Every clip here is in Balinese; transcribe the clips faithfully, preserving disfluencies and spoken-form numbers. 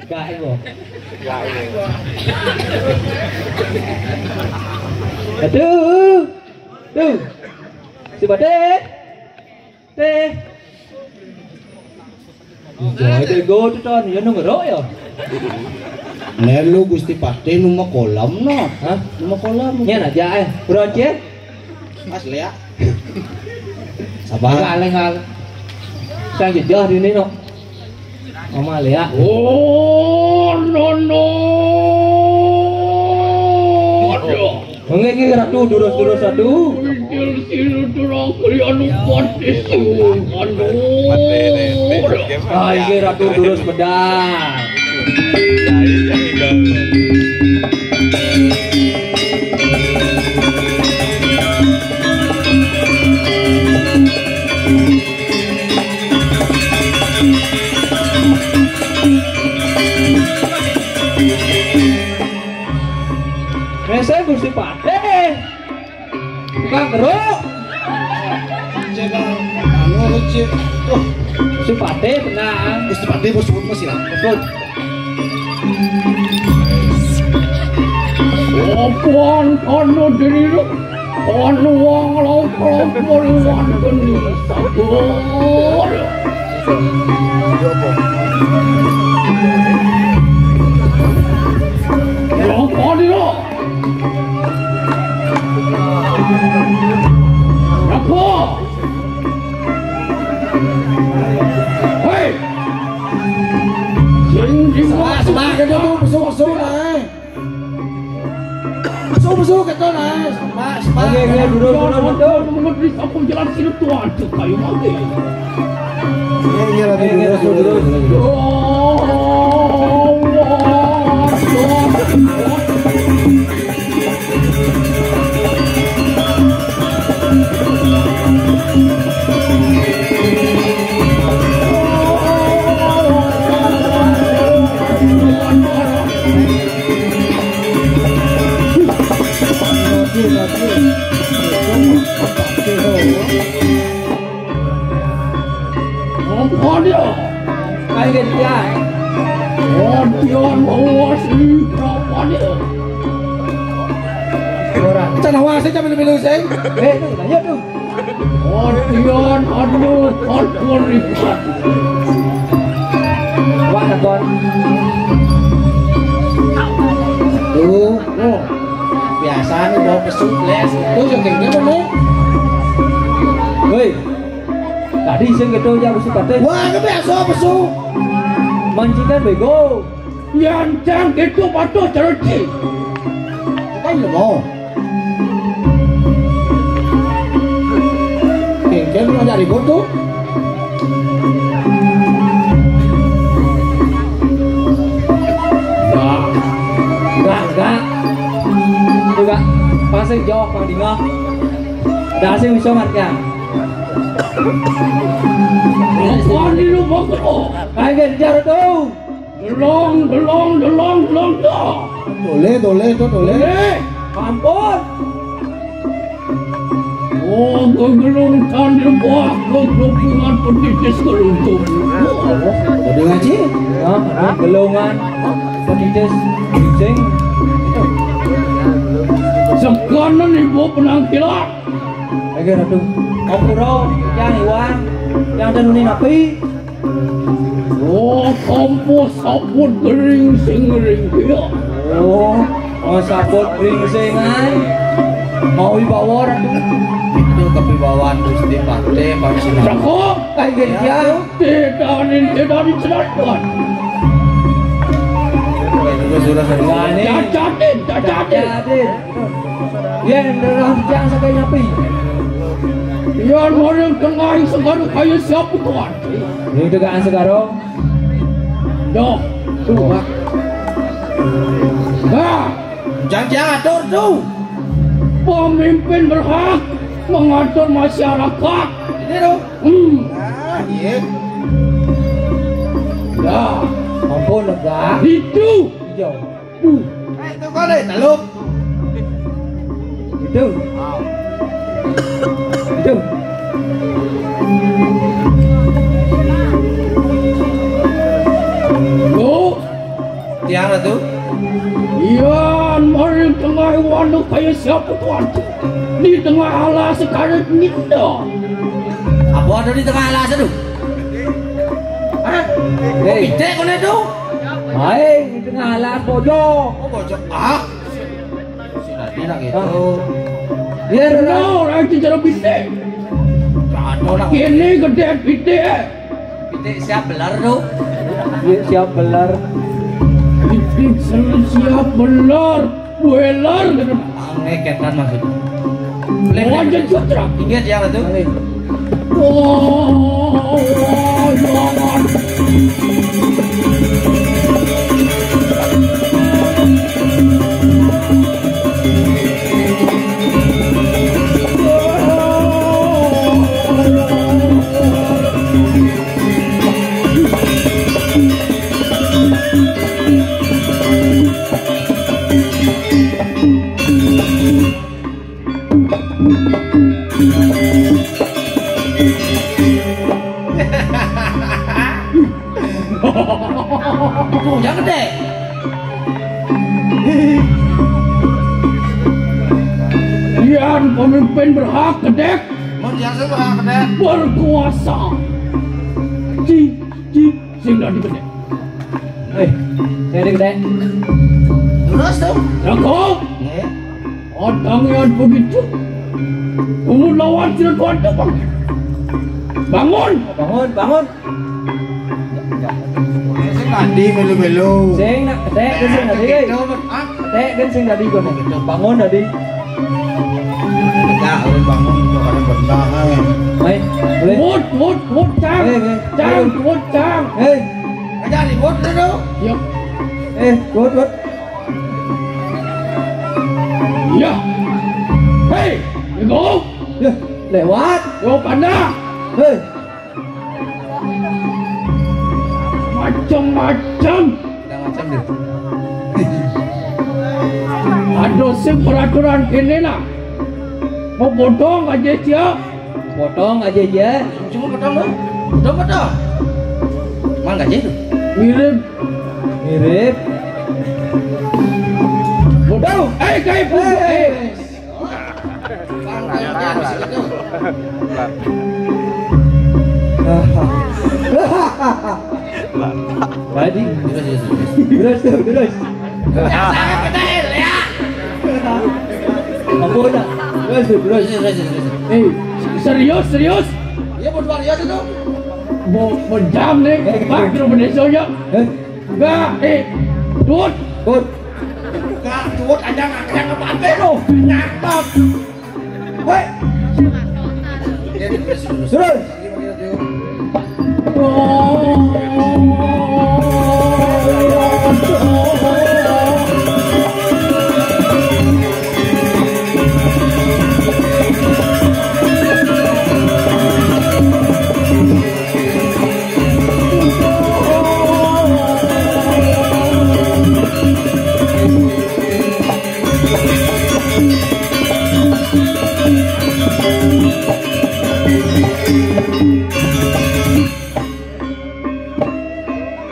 Gak iku. Aduh. Tuh. Si Badé. Téh. Iya, itu go tuh ton, ya nungerok ya. Nelu Gusti Patih numa kolam no. Hah? Numa kolam. Nyén aja eh, bronce. Mas Lea. Sabar. Kaleng hal. Saya jejah di ini no. Mama Lea. Oh, no, no. Aduh. Mengiki ratu durus-durus ratu. Injil silu durang kalian upat disiu. Aduh. Ah, iki ratu durus pedang. Mesé Gusti Patih. Tukang keruk. Cek anu cek. Tuh, Gusti Patih benar. Gusti Patih bos sebut masih lah. Betul. Apaan anu diri lu? Anu wong laut laut meliwan geni sabar. Apa dia? Apa? Hei! Sing di Semak, semak, kita tuh besuk-besuk, eh. Besuk-besuk, kita, nah. Semak, semak. Oke, oke, duduk, duduk, duduk. Menurut aku jelas itu tuh ada kayu mati. Iya, iya, lagi duduk, duduk, duduk. Apa dia? Kaget ya. Adian awas ni kapan dia? Ora. Can awas aja milu-milu sing. Eh, ayo tuh. Adian anu kapan ikan? Wah, kapan? Tuh, oh. Biasa nih bawa pesu, les. Tuh, yang gini apa, Nek? Woi. Tadi sing gitu ya mesti paten. Wah, kebiasa pesu. Mancing kan bego. Yang cang gitu patuh cerci. Kan lu mau. Kengkeng lu nyari foto. Enggak. Enggak, enggak. Enggak. Pasti jawab Bang Dingo. Dah sing bisa markian. Apa ni lu mau? Kayak kejar tuh. Delong, delong, delong, delong, dah. Tole, tole, itu tole. Eh, ampun. Oh, gegelung tandil buah, gegelungan petitis geluntung. Jadi ngaji? Ya, gelungan petitis ginseng. Sekanan ibu penampilan. Oke, Ratu. Kompuro, yang Iwan, yang tenuni napi. Oh, kompo saput gering sing gering dia. Oh, oh, saput gering sing ai. Mau wibawa, Ratu. Itu kewibawaan Gusti Patih, Pak Sinarwa. Cakep. Kayak gitu ya. Tidak ada, tidak ada celaka. Itu sudah satu. Wah, ini. Cacatin, cacatin. Cacatin. Yén ndelah tiang saking nyapi. Yén modél tengah segara kaya siapa, Tuan? Ini tegakan segara. Dah, tuh. Nah, jangan diatur tuh. Pemimpin berhak mengatur masyarakat. Ini tuh. Hmm. Nah, iya. Nah, ampun, Lega. Itu. Iya. Duh. Eh, itu kok deh, teluk. Itu. Itu. Tuh. Yang Ratu. Yan maring tengah wanu kaya siapa tuan? Di tengah alas sekarang ninda. Apa ada di tengah alas tu? Hah? Hei. Pitik kau tu? Hai, di tengah alas bojong. Oh, bojong. Ah. Tadi nak gitu. Ya, orang itu cara pitik. Ada nak. Ini gede pitik. Eh. Pitik siap belar tu. Pitik siap belar. Pitik siap belar. Belar. Aneh ketan maksudnya. Boleh. Wajah sutra. Ingat ya, Ratu. Aneh. Oh, jangan. Tuh, jangan gede. Yan pemimpin berhak gedek. Mun biasa berhak gedek. Berkuasa. Ci, ci, sing dadi gedek. Eh, sing dadi gedek. Terus tuh. Jago. Nggih. Odang yang begitu. Umur lawan tidak kuat tuh, Bang. Bangun. Bangun, bangun. Sing dadi melu-melu. Sing nak, gedek, sing dadi, eh. Hah? Tek kan sing tadi kono. Bangun tadi. Tegak, lu bangun, lu pada bentang, eh. Hei, boleh. Wut, wut, wut, cang. Hei, hei. Cang, wut, cang. Hei. Aja ribut dulu. Yuk. Eh, wut, wut. Ya. Hei, ya go. Ya, lewat. Yo, panda. Hei. Macam-macam. Macam-macam dia. Ada sing peraturan kene lah. Mau potong aja siap. Potong aja aja. Cuma potong tu. Potong, potong. Mang gaji tu. Mirip. Mirip. Potong. Eh, kayak potong. Eh. Eh. Tadi. Terus, terus, terus. Terus, terus, terus. Apa dah? Terus, terus, terus. Terus, terus, terus. Eh, serius, serius? Iya, buat serius itu. Mau, mau jam nih. Eh, Pak, eh. Kira bener soalnya. Eh. Enggak, eh. Dut. Dut. Enggak, Dut aja nggak kayak apa-apa lo. Nyakap. Woi. Terus.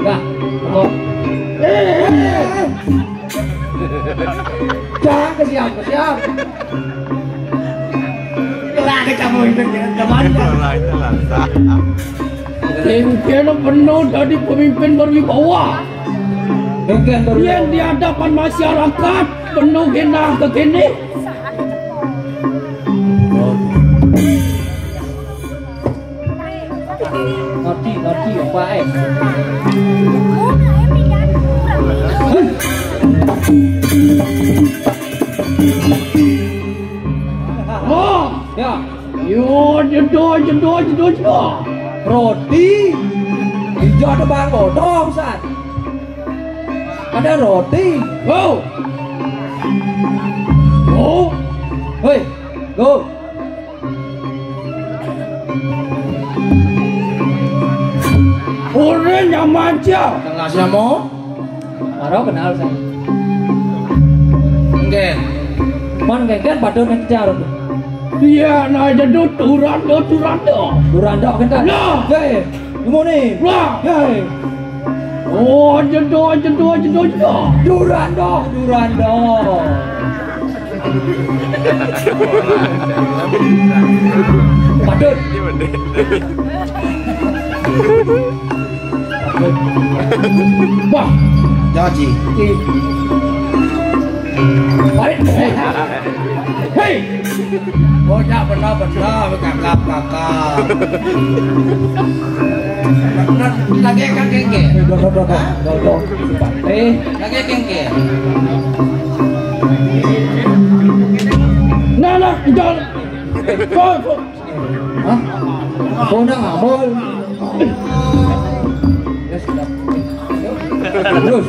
Nah, kok. Eh, eh, eh. Jangan ke siap, ke siap. Lah, ada kamu itu, teman. Kengken penuh dari pemimpin berwibawa. Kengken berwibawa. Yang di hadapan masyarakat penuh genah kekini. Ngerti, ngerti apa eh? Oh, ya. Yo, jedor, jedor, jedor, jedor. Roti. Hijau ada bang bodong, San. Ada roti. Go. Go. Hei, go. Ora nyaman cia. Tengah siamo? Ora kenal saya. Enggak. Man enggak kan pada ngejar. Iya, nah jadi turando, turando. Turando kita. Nah. Hei, ngomong nih. Wah. Hei. Oh, jedo, jedo, jedo, jedo. Durando, durando. Patut. Wah, janji. Baik. Hei. Hei. Bocah benar-benar kakap-kakap. Lagi kakek. Hah? Eh, lagi kakek. Nah, nah, jangan. Kau, kau. Hah? Kau nak ngabol? Ya sudah. Terus.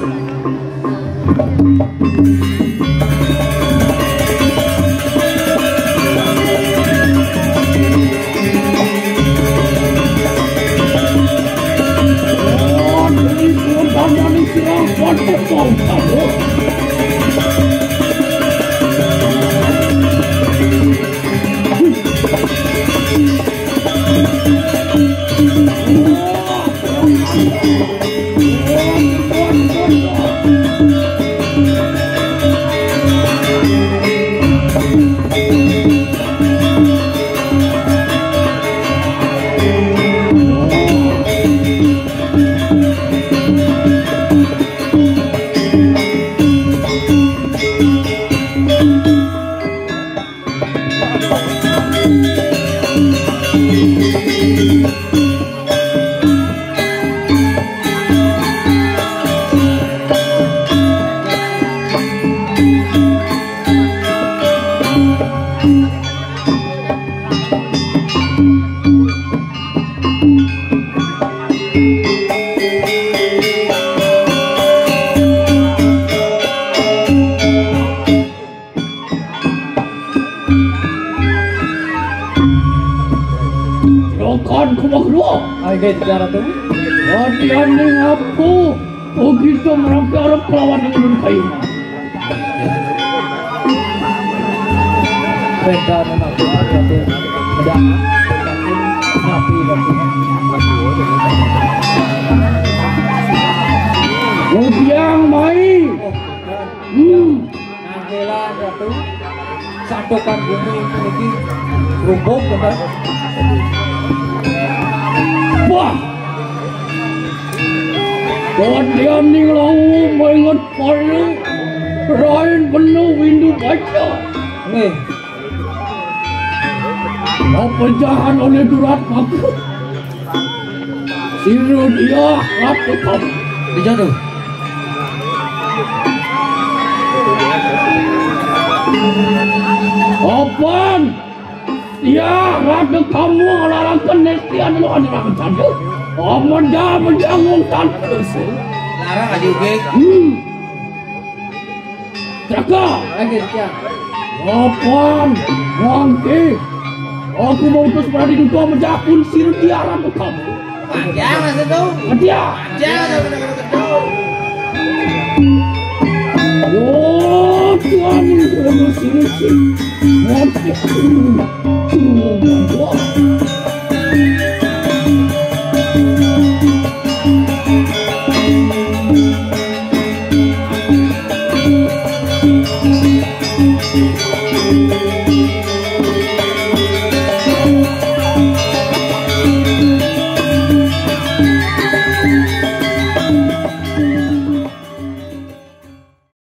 Rokan kumakrua. Ai, guys, cara tu. Wadian ning aku. Oh, kita merangkak arep kelawan dengan kayu. Beda memang tu, tu. Beda. Nabi, nabi. Ubiang mai. Hmm. Nanggelan Ratu. Santukan bumi ini rubuh, bener. Wah. Kalian ning lawu mainget palu. Rain penuh windu baca. Nih. Apa jahan oleh durat aku? Sira dia ratu kamu. Dijatuh. Apan? Dia ratu kamu ngelarang kenestian lo anak jatuh. Aman dah menjanggung tanpa. Larang aja, Ugik. Hmm. Caka. Lagi, Cak. Apan, Wangke. Aku mau terus berada di tua menjakun sira dia ratu kamu. Panjang lah tu. Dia. Panjang lah tu. Oh, Tuhan, ini sudah bersih-bersih. Mati.